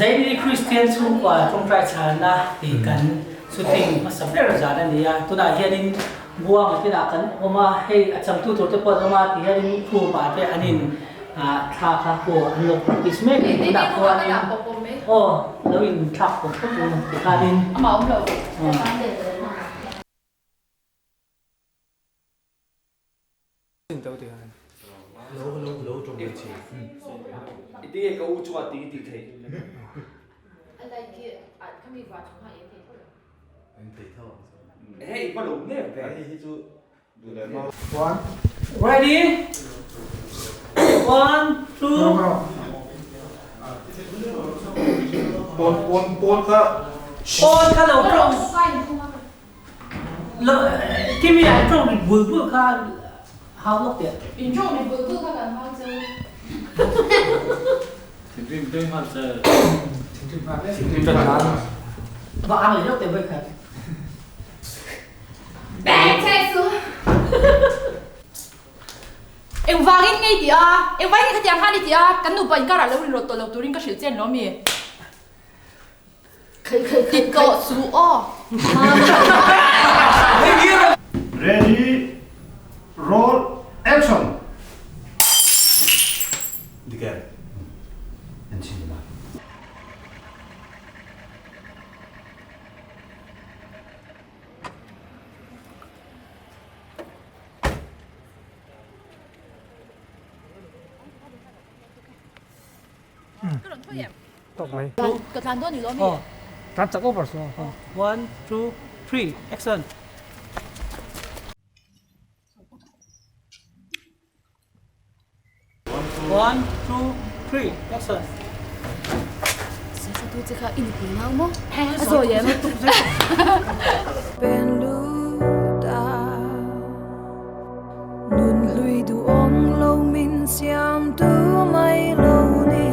Zaini Kristian chhungkua tawngtai chhanna tih kan shooting hmasa ber zan a ni a, tunah hianin Buanga tinah kan awm a, hei a changtu tur te pawh an awm a ti hianin room ah te an in thla kha aw an lo practice mek a ni tunah khuanin aw lo in thlak pawp pawp u tikhanin Ready? One, two. Pawn pawn pawn kha. Pawn kha lo tawng. Lo kimi an tawng ri bul bul kha hau lawk teh. In tawng ri bul bul kha kan hau cheu. Thinrim deuh nghal che. Thinrim nghal e. Thinrim nghal. Va ang leh lawk teh vawi khat. Bang che su. Engvangin nge i tih a? Engvangin nge khatiang khan i tih a? Kan nupa inkarah lo rinrawt tawh lo turin ka hrilh che an lo mi? Ti tawh su aw. Ready, roll, action! Dik em? En chhin ila. Tawk mai. Ka tlan dawn ni lo mi? Tlan chak over so. One, two, three, action. One, two, three, action. Tu che kha i nupui nau maw? A zawi em? Pen lut a Nun hlui duhawm lo min siam tu mai lo ni.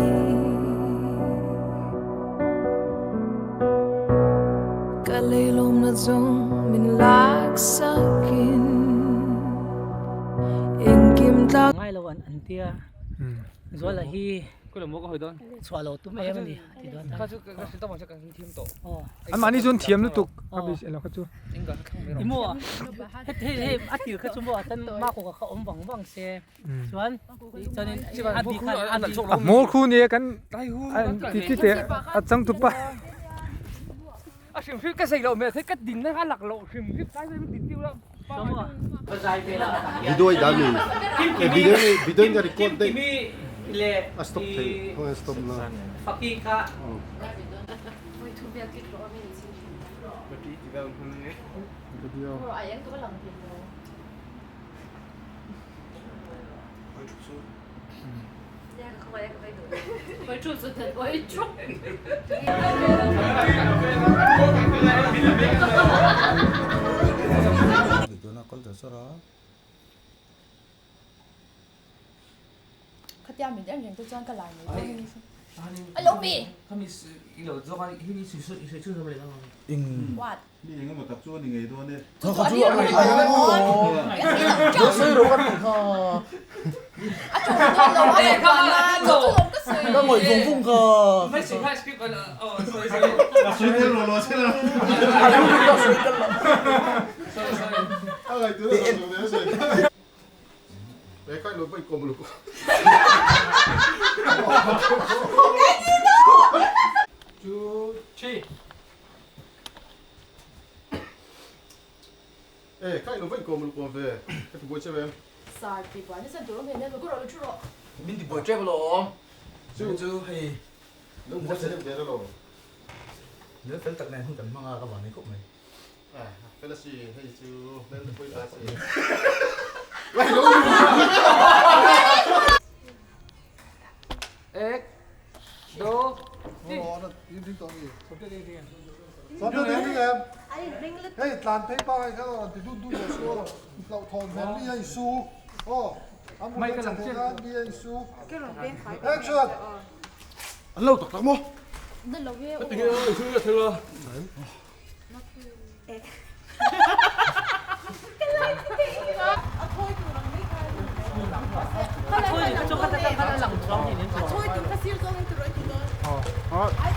Ka leilawmna zawng min lak sakin engkim tlak. Ngai lo an an tia Zuala hi chhuah lo tum em a ni a ti dawn ta. An mahni chuan thiam lutuk a bis elo kha chu. I maw hei hei a tir kha chu maw tan Makawka kha awm vang vang se chuan chuanin a bi khan a bi A hmawr khu nia kan ti ti teh a changtupa. A hrim hrim ka sei lo hmel thei ka din na a lak loh hrim hrim tlai vel din tiu la. Video ai dah mi video video in ka record daih a stop thei khawnge stop na. Video. Khatia min em reng te chuan ka lai mai dawn a ni. A lo mi! What? Mi eng emaw tak chu a ni ngei dawn e. Chu chu a ni reng dawn. Lo sawi rawh ka ti kha. A chu dawn lo a rawn van a, chu chu lawm ka sawi. Ka ngawih vung vung kha. A sawi tel lo lo a chhel a. A lu ka sawi tel lo. A ngaihtuah na lo lo a sawi. Two, three. Sar ti buai nasa tur awm hian emaw ka rawh lo thu rawh. Min ti buai tep alawm. Chu chu hei nel fel tak nen hun kan hmang a ka van ei khawp mai. Ek, do, ti. Hei tlan phei pangai kha rawn ti dut dut leh su aw hlauhthawn hmel mi a insu aw ambulance a thei khan mi a insu action an lo tak tak maw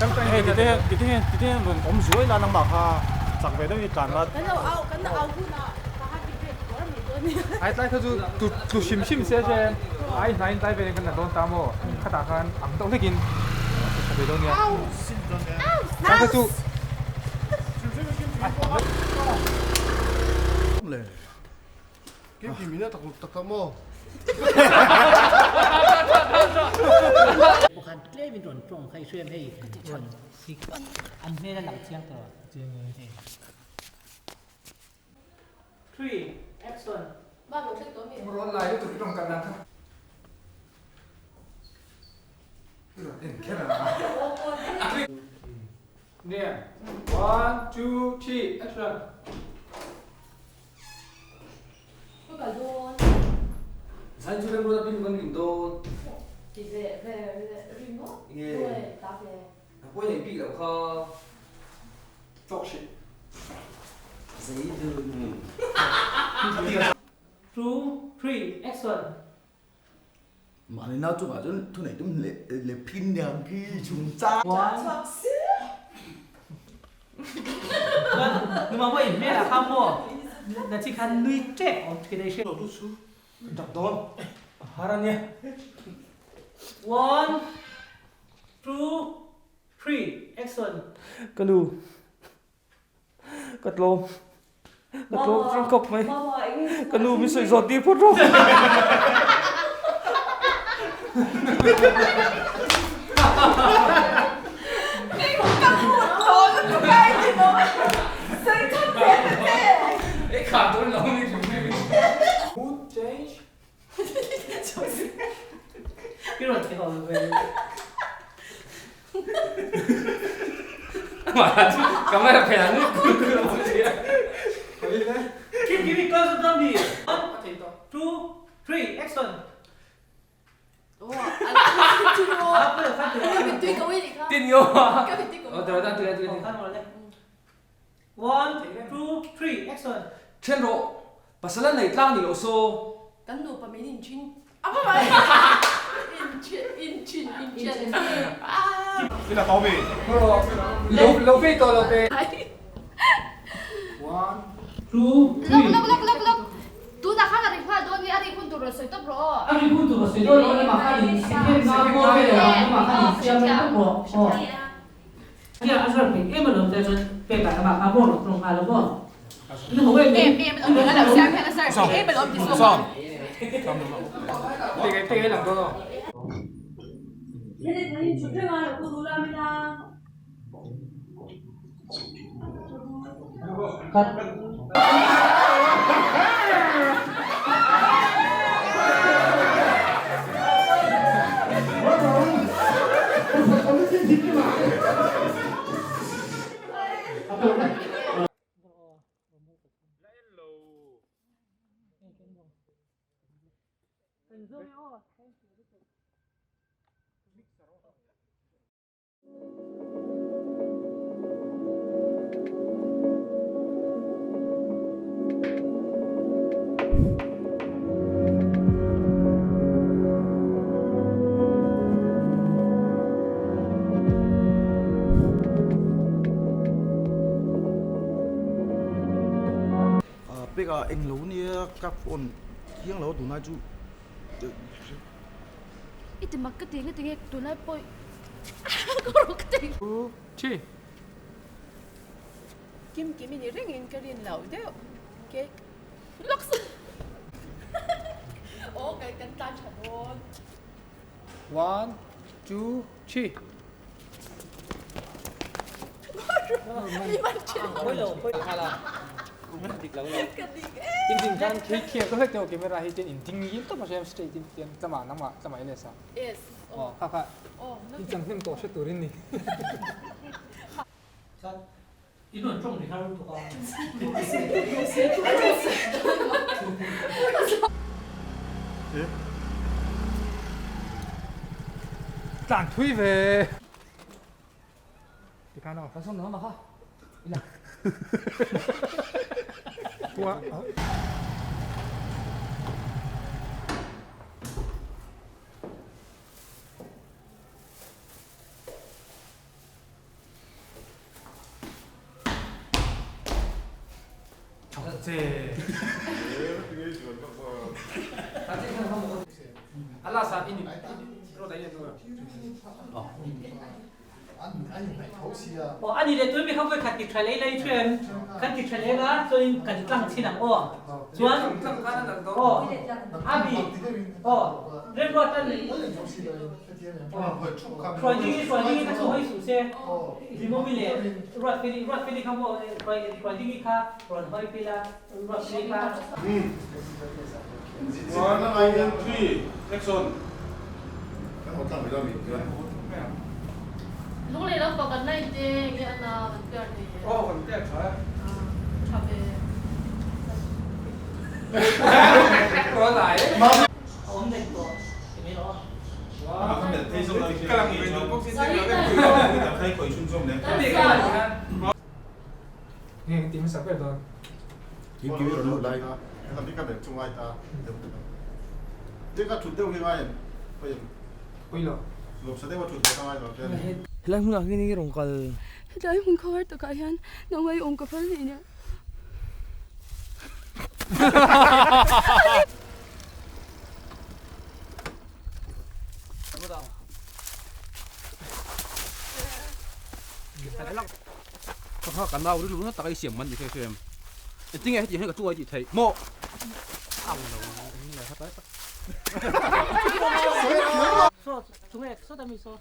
Hei tite hian tite hian tite hian rawn awm zuai la nangmah kha chak ve deuhin i tlan la. Kan lo au kan lo au hunah ka han ti break tuar mai dawn nia. Ai tlai kha chu tlu tlu hrim hrim se che ai hnaiin tlai velin kan la dawn ta maw khatah khan ang deuh hlekin tlu tha ve dawn nia. Tlai kha chu. Kim kim in a tak tak tak maw? Pakhat tlem in rawn tawng kha i hriam hei rawn sik an hmel a lang chiang tawh a. Three, action. Rawn lai lutuk i rawn kal dan kha. I rawn en kher ang a. Nia, one, two, three, action. Ka kal dawn. Zan chu kan ruat a pin kan ring dawn. Ti ve ve ringawt. Nge. Pawi tak le. A pawi nei bik loh kha. Talk shit. Zei dun. Two, three, action. Mahni nau chungah chuan thu nei tum leh leh phin niang khi chung chang. One. Chuan numa pawh in hmel ah kha maw na chi khan nui tep awm thin a i hriat. Lu chu dak dawn har a nia. One, two, three, action. Ka nu Ka tlawm. Ka tlawm chiang khawp mai. Ka nu min sawi zawt tir phawt rawh. Mood change. I rawn ti ho ve. Camera phen an nui kur kur a awm sia. Keep giving close up down here. One, two, three, action. Tin yo. One, two, three, action. Then rawh, pasal a nei tlang ni lo saw. Kan nupa min in thin a va mai in thin in thin in thin I la tawh mi? Lo lo pe tawh lo pe. One, two, three. Lok lok lok lok Tunah khan a ri nghal dawn nge a ri hun tur rawn sawi tawp rawh aw. A ri hun tur rawn sawi dawn lo lamah khan in second nga bawr vel ah lamah khan in siam reng tawp rawh aw. Nia a zar peih em alawm te chuan pek ah lamah kha maw rawn tawng nghal a maw. In ho em em. Em em a lo siam hian a zar peih em alawm ti zawk ang. Pek pek lang dawn aw. Cut. Pek ah englo nia ka phone thiang lo a tunlai chu. I ti mak ka ti nge tinge tunlai pawh Chi. Kim kim i ni rengin ka rin loh deuh ke lawk sa aw kan kan tlan tha dawn. One, two, three. In khan khi khiang ka hlek teo camera hi tin in ding ngil tawp a hriam straight in tian tlama nangmah tlama i les a. Yes. Aw kha kha in chang hnem tawh hre turin ni. Chuan in rawn tawng ri har lutuk a. Tlan thui ve. Tikhan aw. Kan sawm nang kha. Ila. Tua. che. A last ah ini rawt a in Aw a ni leh tun mi kha vawikhat ti tha lei lei thu em? Kan ti tha leng a chuanin kan tlang chin ang aw. Chuan aw Abi aw Remruat an aw hruai ding i hruai ding i kha chu hawi suh se Hlimawmi leh Ruatfeli Ruatfeli kha maw hruai hruai ding i kha rawn hawi phei la Ruatfeli kha. One, two, three, action! Lunglei lam pawh kan la inte nge a na kan piar thei e. Aw kan piar tha e. Tha ve. Aw lai. A awm daih tawh ti mai rawh. Nge ti hmasa ber dawn. Kim kim i rawn lut lai. Helai hmunah hian i rawn kal. Helai hmun khawhar takah hian nangmah i awm ka phal nih nia. Ka kha ka nau rilru na taka i siam man ni khe hrem. Engtinge hetiang hian ka chu ai tih theih maw? Ang lo eng lai kha tlai tak. Saw chunge saw ta mi saw.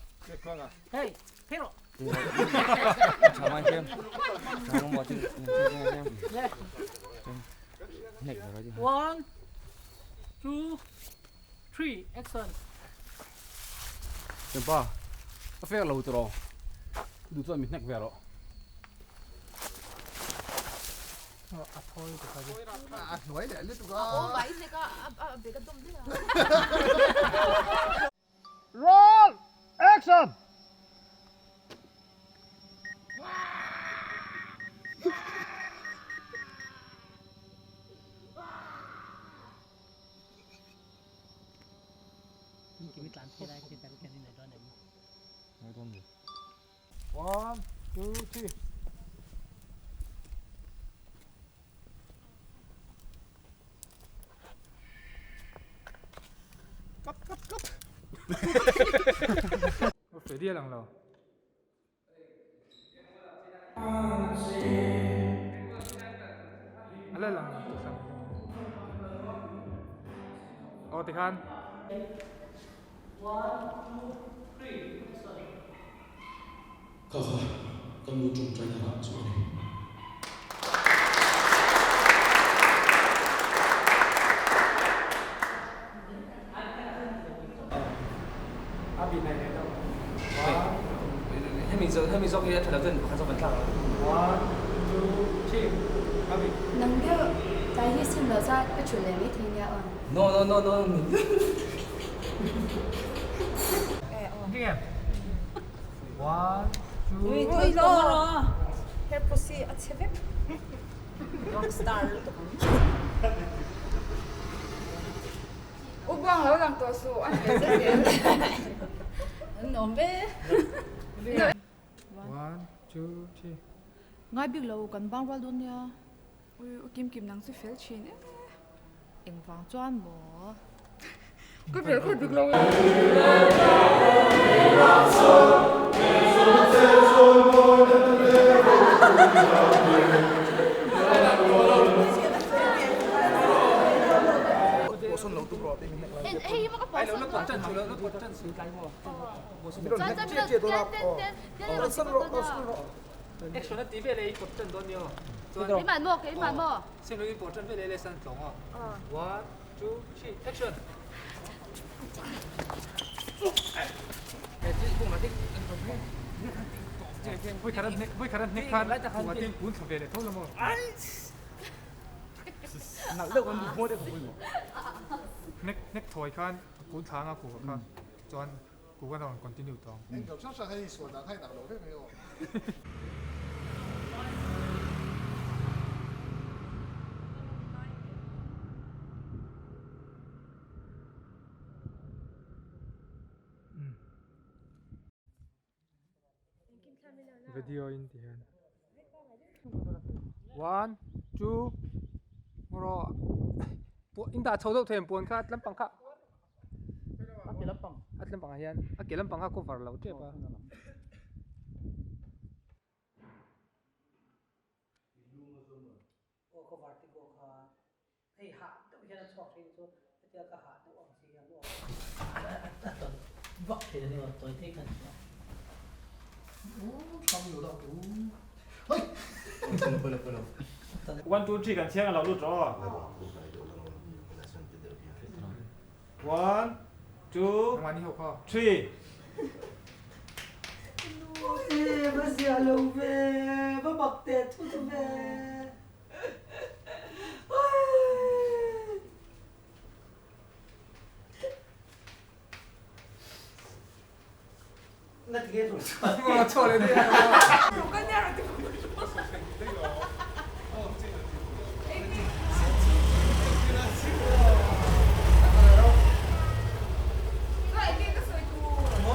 Hey, phei rawh. Tha mai hrem. Tha rawng bawh chu hrem. One, two, three, action. Tempa, a fair lo tawh rawh. Duh chuan mi hnek ve rawh. A hnuai leh lutuk a. Roll action! One, two, three. Cut, cut, cut. Fei lang lo. A la lang tu sang. Aw tikhan. One, two, three, action. Kha kha ka nu tawngtaina ah chu a ni. Nang deuh tlai hi sim lo chuan ka thulh leh mai thei nia aw. No no no no. One, two, Ui tui lo. Her pussy a chhe vek. Rockstar lutuk ang. U buang lo lang tawh suh a hmel zet zel. An awm ve. One, two, three. Ngai bik lo kan bang rual dawn nia. Ui u Kim Kim nang chu fel thin e. Engvang chuan maw? Ka fel khat bik lo e. Action a ti vel e i pawt tan dawn nia. Keimah maw keimah maw. Sin lo i pawt tan vel e le san tlawng aw. One, two, three, action. Voi khat hnek khan kuma tin kun thla ve le tho lo maw. Hnek hnek thawi khan kun thla anga ku kha chuan ku kan rawn continue tawh ang. Eng hrang hrang hei sual dan kha inang lo vek mai aw. Video in ti hian. One, two. Maw in dah chho deuh thei ang puan kha a tlampang kha a ke lampang a tlampang ah hian a ke lampang kha cover lo tep a. Aw cover te pawh kha hei hah deuh hian a chhuak thin chu hetia ka hah deuh ang chi hian maw a tawn vak thin a ni maw tawi thei khan chuan One two three kan chhiang a lo lut rawh aw. One two three. Va zia lo ve, va bak teh thut ve.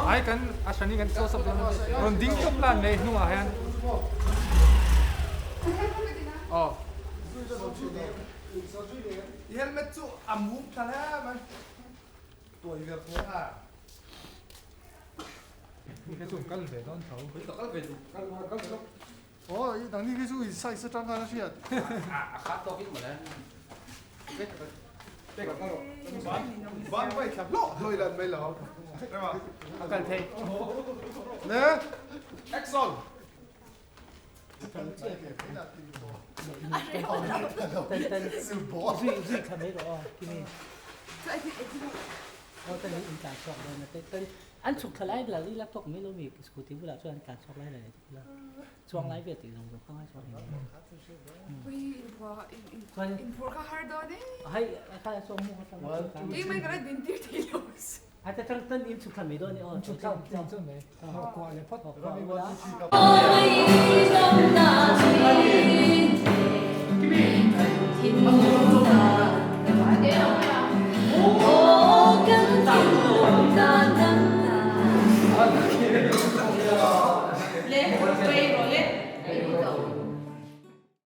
Ai kan a hran in kan close up dawn a rawn ding tawp lan mai hnungah hian aw Helmet chu a mum thla hle mai. Tuai ve pawh a. Hei chu kal ve dawn tho. Kal ve duh. Kal kal ve lawk. Aw i nangni khi chu i size atang khan a hriat. A khat tawk in mawle. Ban vai thla hlawh hlawh ila an mai lo. A kal thei. Le action. Zui thla mai rawh aw kimi. Aw tan in tlan chhuak dawn a tan an chhuk thla lai la ila tawk mai lo mi scooty bulah chuan an tlan chhuak lai la leh la chuang lai vel tih zawng zawng kha ngai chuang ni. Hei kha chuang mu kha tang. Eng mai ka la din tir thei lo. A ta tang tan in chhuk thla mai dawn ni aw. Chhuk thla chu mai. Kuah leh phawt. Kuah ula.